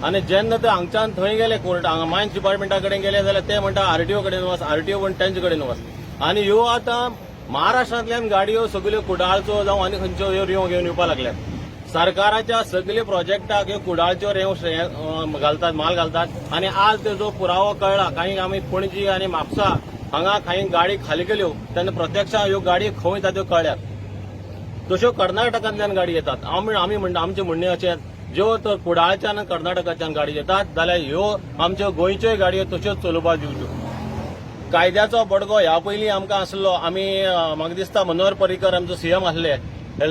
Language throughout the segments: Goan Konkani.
आनी जेन्ना ते हांगच्यान थंय गेले कोर्ट, हांगा मायन्स डिपार्टमेंटा कडेन गेले जाल्यार ते म्हणटा आरटीओ कडेन वच, आरटीओ पण तेंचे कडेन वच. आनी ह्यो आतां महाराष्ट्रांतल्यान गाडयो सगल्यो कुडाळचो जावं आनी खंयच्यो ह्यो रेंव घेवन येवपाक लागल्यात. सरकाराच्या सगळे प्रोजेक्टाक ह्यो कुडाळच्यो रेंव घालतात, माल घालतात. आनी आज तेजो पुरावो कळ्ळा. काही आमी पणजी आनी म्हापसा हांगा काही गाडी खाली केल्यो तेन्ना प्रत्यक्षात ह्यो गाडी खंय वयता त्यो कळ्ळ्यात. तश्यो कर्नाटकांतल्यान गाडी येतात. आमी म्हणटा, आमचें म्हणणें अशें, ज्यो तर कुडाळच्यान कर्नाटकाच्यान गाडी येतात जाल्यार ह्यो आमच्यो गोंयच्योय गाडयो तश्योच चलोवपाक दिवच्यो. कायद्याचो बडगो ह्या पयलीं आमकां आसलो. आमी म्हाका दिसता मनोहर पर्रीकर आमचो सीएम आसले,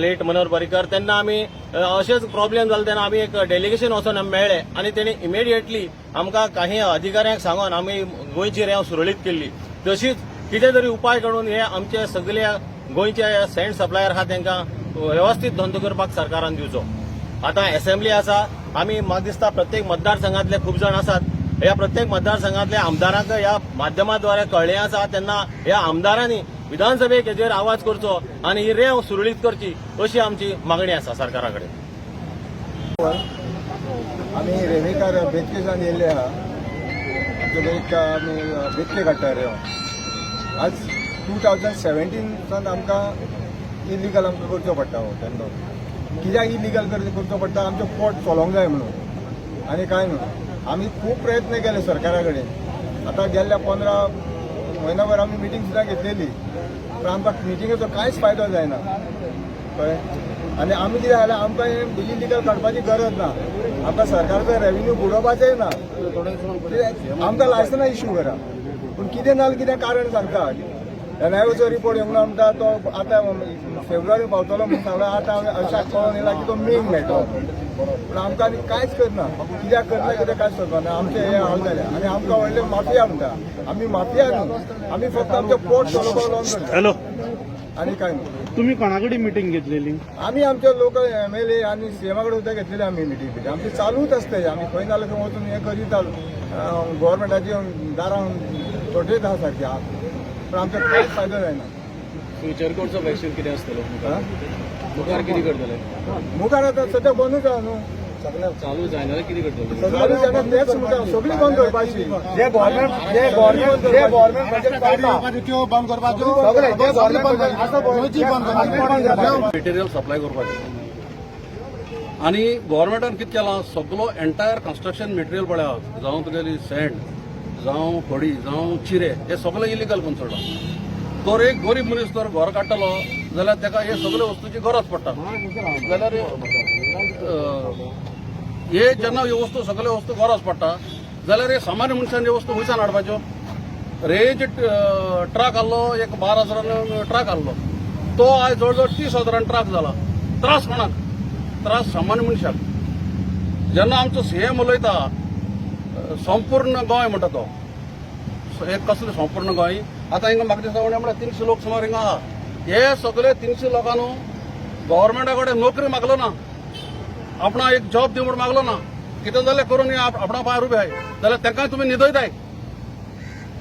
लेट मनोहर पर्रीकर, तेन्ना आमी अशेच प्रॉब्लेम जाले तेन्ना आमी एक डेलिगेशन वचोन आमी मेळ्ळे आनी तेणी इमिडिएटली आमकां काही अधिकाऱ्यांक सांगून आमी गोंयची रेंव सुरळीत केल्ली. तशीच कितें तरी उपाय काडून हे आमचे सगळे गोंयचे सँड सप्लायर आहा तांकां व्यवस्थीत धंदो करपाक सरकारान दिवचो. आतां असेंब्ली आसा. आमी म्हाका दिसता प्रत्येक मतदारसंघातले खूब जाण आसात. ह्या प्रत्येक मतदारसंघातल्या आमदारांक ह्या माध्यमाद्वारे कळ्ळें आसा, तेन्ना ह्या आमदारांनी विधानसभेक हेजेर आवाज करचो आनी ही रेंव सुरळीत करची अशी आमची मागणी आसा सरकारा कडेन. आमी रेवेकार बेतकेच्यान येयल्ले आहा. आमचे एक आमी बेतके काडटा रेंव. आज 2017सान आमकां इलिगल आमकां करचो पडटा हो धंदो. कित्याक इलिगल करचो पडटा? आमचें पोट चलोवंक जाय म्हणून आनी कांय न्हू. आमी खूब प्रयत्न केले सरकारा कडेन. आतां गेल्ल्या 15 म्हयन्याभर आमी मिटींग सुद्दां घेतलेली, पूण आमकां मिटिंगेचो कांयच फायदो जायना, कळ्ळें? आनी आमी कितें जाल्यार आमकां इलिगल काडपाची गरज ना. आमकां सरकाराचो रेव्हेन्यू बुडोवपाचेय ना. कित्याक आमकां लायसनां इश्यू करा, पूण कितें ना कितें कारण सांगता. एनआयओचो रिपोर्ट येवंक ना म्हणटा तो. आतां फेब्रुवारी पावतलो म्हणून सांगला. आतां अशें कळोन येयला की तो मेक मेळटलो. पूण आमकां आनी कांयच करना. कित्याक करना कितें कांयच करना. आमचे हे हाल जाले आनी आमकां व्हडले माफिया म्हणटा. आमी माफिया न्हू, आमी फक्त आमचें पोट चलोवपाक लोन करता. हॅलो. आनी कांय न्हू. तुम्ही कोणा कडेन मिटींग घेतलेली? आमी आमचे लोकल एमएलए आनी सीएमा कडेन सुद्दां घेतलेली आमी मिटींग. बिटी आमची चालूच आसता. आमी खंय ना जाल्यार थंय वचून हें करीत गव्हर्मेंटाची दारां तोटेत आहा सारकी, पूण आमचो कांयच फायदो जायना. फ्युचर कोर्स ऑफ एक्शन कितें आसतलो? हा? मुखार कितें करतले? मुखार आतां सद्या बंदूच आहा न्हू. चालू जायना जाल्यार कितें करतले? चालू जायना तेच मुखार सगळी बंद करपाची. जे गव्हर्नमेंट बजेट चलता त्यो बंद करपाच्यो. सगळे जे गव्हर्नमेंट बजेट आसा पळय, बंद करपाच्यो. मटेरियल सप्लाय करपाचें. आनी गव्हर्मेंटान कितें केलां, सगलो एंटायर कन्स्ट्रक्शन मटेरियल पळय, जावं तुगेली सँड, जावं खडी, जावं चिरे, हे सगळे इलिगल करून सोडलां. तर एक गरीब मनीस तर घर काडटलो जाल्यार ताका हे सगळे वस्तूची गरज पडटा. जाल्यार हे जेन्ना ह्यो वस्तू, सगळे वस्तू गरज पडटा जाल्यार हे सामान्य मनशान ह्यो वस्तू खंयच्यान हाडपाच्यो? रेज ट्रक आहलो, एक 12 हजारान ट्रक आहलो, तो आयज जवळ जवळ 30 हजारान ट्रक जाला. त्रास कोणाक? त्रास सामान्य मनशाक. जेन्ना आमचो सीएम उलयता संपूर्ण गोंय म्हणटा तो, एक कसलें संपूर्ण गोंय? आतां हिंगा म्हाका दिसता उणें म्हळ्यार 300 लोक सुमार हिंगा आहा. हे सगळे 300 लोकांनो गव्हर्मेंटा कडेन नोकरी मागलो ना, आपणा एक जॉब दी म्हूण मागलो ना. कितें जाल्यार करून हे आपणा पांयार उबे आहाय जाल्यार तांकांय तुमी न्हिदयताय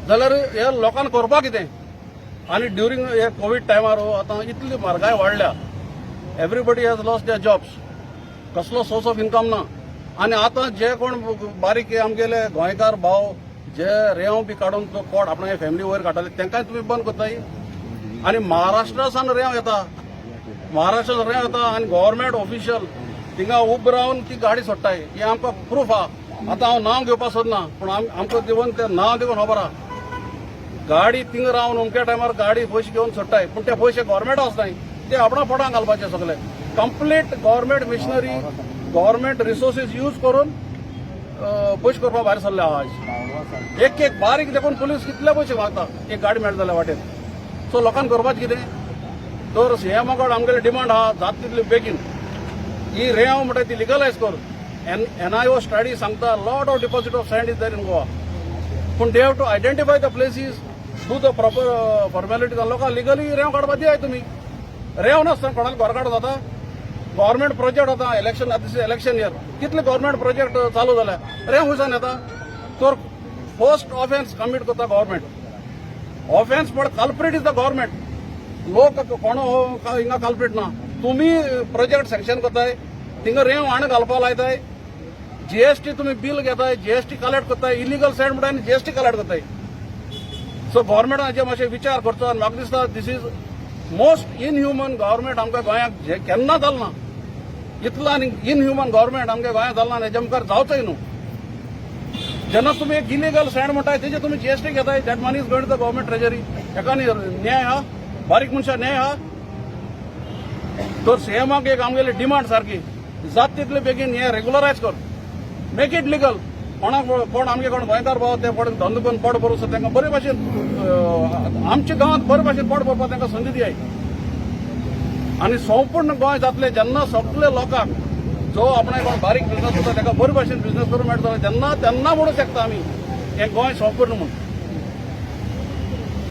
जाल्यार हे लोकांक करपाक कितें? आनी ड्युरींग हे कोवीड टायमार आतां इतली म्हारगाय वाडल्या, everybody has lost their jobs. कसलो सोर्स ऑफ इन्कम ना. आनी आतां जे कोण बारीक आमगेले गोंयकार भाव जे रेंव बी काडून तो पोट आपणागे फॅमिली वयर काडटाले, तांकांय तुमी बंद करताय. आनी महाराष्ट्रा सावन रेंव येता, महाराष्ट्रान रेंव येता आनी गव्हर्मेंट ऑफिशियल थिंगा उब रावन ती गाडी सोडटाय. हें आमकां प्रूफ आहा. आतां हांव नांव घेवपाक सोदना, पूण आमकां दिवन तें नांव दिवन खबर आहा. गाडी थिंगा रावन अमक्या टायमार गाडी पयशे घेवन सोडटाय, पूण ते पयशे गव्हर्मेंट वचनाय, ते आपणा पोटांक घालपाचे. सगळे complete government machinery, government resources use करून पयशे करपा भायर सरले आहा आयज. एक एक बारीक देखून पुलीस कितले पयशे मागता एक गाडी मेळटा जाल्यार वाटेर. सो लोकांक करपाचें कितें? तर सीएमा कडेन आमगेले डिमांड आहा, जाता तितले बेगीन ही रेंव म्हणटा ती लिगलायज कर. एनआयओ स्टडी सांगता lot of deposit of sand is there in Goa, पूण they have to identify the places, do the proper formalities. लोकांक लिगली रेंव काडपा दियाय तुमी. रेंव नासतना कोणाक घर काडूं जाता? गव्हर्मेंट प्रोजेक्ट आतां election, this is election year, कितले गव्हर्मेंट प्रोजेक्ट चालू जाल्या, रेंव खंयच्यान येता? तर फर्स्ट ऑफेन्स कमीट करता गव्हर्मेंट. ऑफेन्स पण culprit is the government. लोक कोण हिंगा कल्प्रीट ना. तुमी प्रोजेक्ट सँक्शन करताय. थिंगा रेंव हाण घालपा लायताय. जीएसटी तुमी बील घेताय, जीएसटी कलेक्ट करताय. इलिगल सँड म्हणटाय आनी जीएसटी कलेक्ट करताय. सो गव्हर्मेंटान हाजेर मातशें विचार करचो आनी म्हाका दिसता this is most inhuman government आमकां गोंयाक जे केन्ना जालें ना इतलो आनी इनह्युमन गव्हर्मेंट आमच्या गोंयांत जालें ना आनी हेजे मुखार जावचोय न्हू. जेन्ना तुमी एक इलिगल सँड म्हणटाय, तेजे तुमी जीएसटी घेताय, that money is going to the government treasury. हेका न्ही न्याय हा? बारीक मनशां न्याय हा? तर सीएमाक एक आमगेली डिमांड सारकी, जात तितले बेगीन हे रेग्युलरायज कर, मेक it legal. कोणाक कोण आमगे कोण गोंयकार भाव ते पोट धंदो करून पोट भरूं तांकां बरे भाशेन, आमच्या गांवांत बरे भाशेन पोट भरपाक तांकां संदी दियाय. आनी संपूर्ण गोंय जातलें जेन्ना सगळे लोकांक, जो आपणाक कोण बारीक बिझनस करता ताका बरे भाशेन बिझनस करूंक मेळटलो तेन्ना, तेन्ना म्हणूंक शकता आमी हें गोंय संपूर्ण म्हूण.